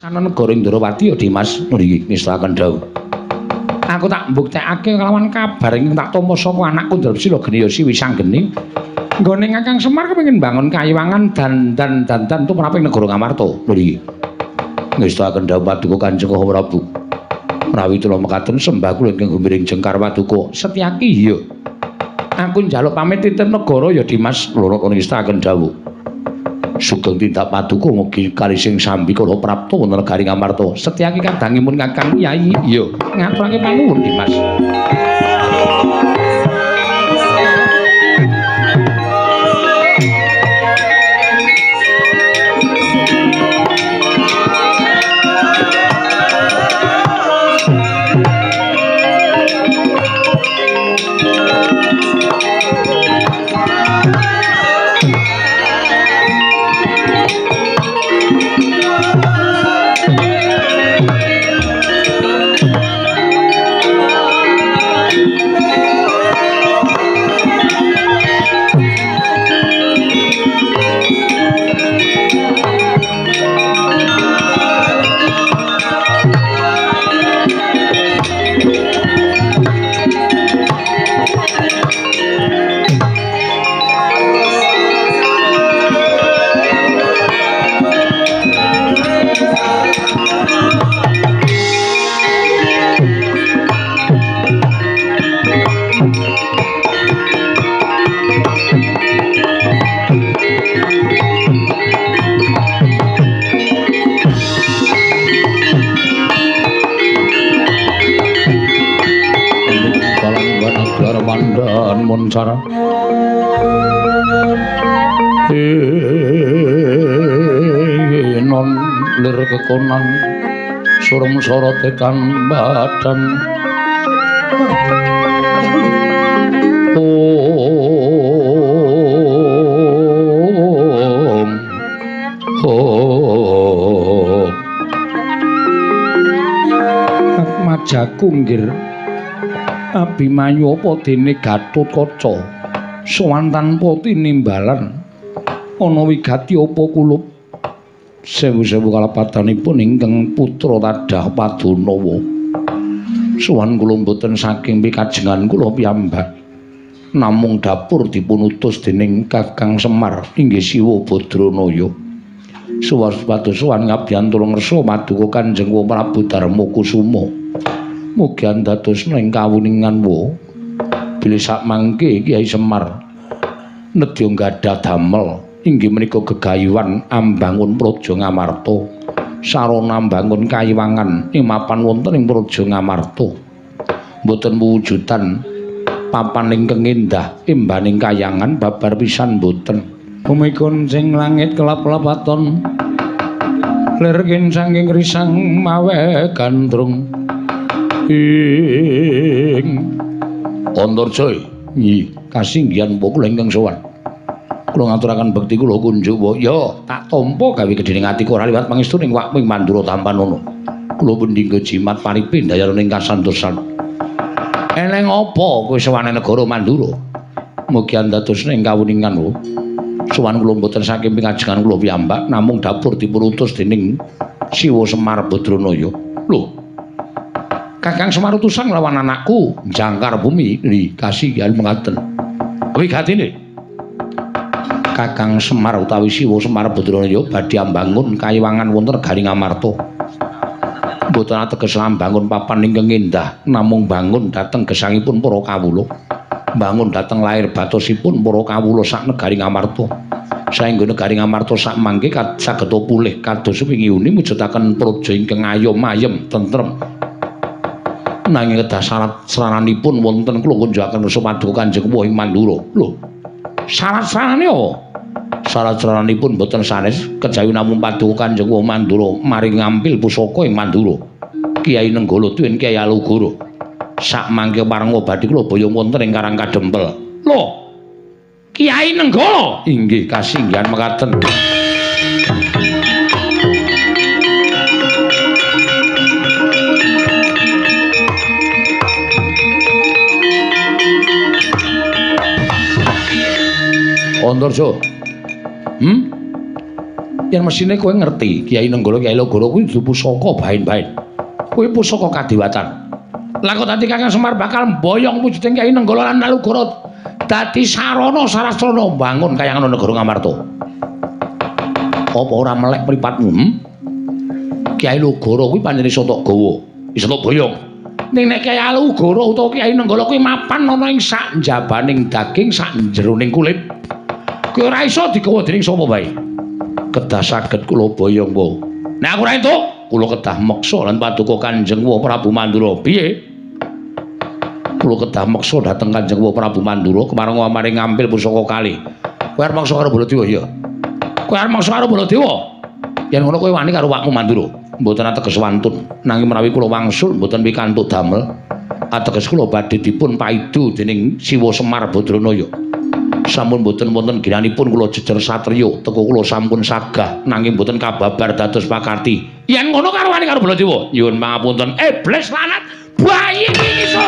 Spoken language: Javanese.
Ana negara Indrawati ya Dimas nriki ngestakaken dawuh. Aku tak mbuktekake kelawan kabar ingkang tak tampa saka anakku Drepsila Geni Yasi Wisanggeni. Nggone Kakang Semar kepengin mbangun kayiwangan dan tumrap ing negara Ngamarta nriki. Ngestakaken dawuh paduka Kanjeng Prabu. Menawi kula mekaten sembah kula ingkang gumiring jengkar paduka Setyaki iya. Aku njaluk pamit titip negara ya Dimas loro ngestakaken dawuh. Sugeng tindak paduka mugi kalising sambi kala prapta wonten negari Ngamarta. Setyaki kadangipun Kakang Yai iya ngaturake panuwun Dimas. Moncara non lir kekonan surem sorote kan badan om om Atmajaku nggir Abimanyu apa dene Gatotkaca sowan tanpa tinimbalan ana wigati apa kulup sewu-sewu kalepatanipun ingkang putra Tadah Padanawa sowan kula mboten saking pikajengan kula piyambak namung dapur dipun utus dening Kakang Semar inggih Siwa Badranaya suwas sowan ngabiyantara ngersa paduka Kanjeng Prabu Darma Kusuma. Mugi andadosna ing kawuningan wa bilih sakmangke Kyai Semar nedya gadah damel inggih menika gegayuhan ambangun Praja Ngamarta sarana mbangun kayiwangan ing mapan wonten ing Praja Ngamarta mboten wujudan papan ingkang endah imbaning kayangan babar pisan mboten bumi kuncing langit kelap-lapaton lir saking risang mawe gandrung ing Antarja nggih kasinggihan kula ingkang sowan kula ngaturaken bekti kula kunjuk ya tak tampa gawe gedhening atiku ora liwat pangestu ning wakmu ing Mandura Tampanana kula pendhingga jimat paripe ndayana ing kasantosan eneng apa kowe sowane negara Mandura mugi andadosna ing kawuningan sowan kula mboten saking pingajengan kula piyambak namung dapur dipun utus dening Siwa Semar Badranaya lho Kakang Semar utusan lawan anakku jangkar bumi li kasihan mengaten wigatine Kakang Semar utawi Siwa Semar Badranaya badhe ambangun kayiwangan wonten negari Ngamarta mboten ateges ambangun papan ingkang endah namung bangun dhateng gesangipun para kawula bangun dhateng lair batosipun para kawula sak negari Ngamarta saengga negari Ngamarta sak mangke saged pulih kados wingi uni mujudaken praja ingkang ayom ayem tentrem nanging kedah syarat saranipun wonten kula kunjukaken kersa paduka Kanjeng Wuh ing Mandura. Lho, syarat saranane apa? Syarat saranipun boten sanes kejawi namung paduka Kanjeng Wuh Mandura mari ngampil pusaka ing Mandura. Kyai Nenggala tuwin Kyai Alugoro. Sak mangke parenga badhe kula boyong wonten ing Karang Kadempel. Lho, Kyai Nenggala inggih kasinggihan mekaten. Antarja. Yen mesine kowe ngerti, Kyai Nenggala Kyai Logoro kuwi dudu pusaka baen-baen. Kuwi pusaka kadiwatan. Lah kok dadi Kakang Semar bakal mboyong wujuding Kyai Nenggala lan Logoro dadi sarana sarastrana mbangun kayangan negara Ngamarta. Apa ora melek mripatmu? Hmm? Kyai Logoro kuwi pancen iso tok gawa, iso tok boyong. Ning nek Kyai Alugoro utawa Kyai Nenggala kuwi mapan ana ing sak njabaning daging, sak jeroning kulit. Kuwi ora iso digawa dening sapa wae. Kedah saged kula boyong wae. Nek aku ora entuk, kula kedah meksa lan paduka Kanjeng Wa Prabu Mandura. Piye? Kula kedah meksa dhateng Kanjeng Wa Prabu Mandura kemareng maring ngampil pusaka kali. Kowe arep meksa karo Baladewa ya? Kowe arep meksa karo Baladewa? Yen ngono kowe wani karo wakmu Mandura. Mboten ateges wantun, nanging menawi kula wangsul mboten pikantuk damel. Ateges kula badhe dipun paidu dening Siwa Semar Badranaya. Sampun mboten wonten ginanipun kula jejer satriya, teka kula sampun sagah nanging mboten kababar dados pakarti. Yen ngono karo wani karo Baladewa, nyuwun pangapunten. Iblis lanat, bayi iki iso.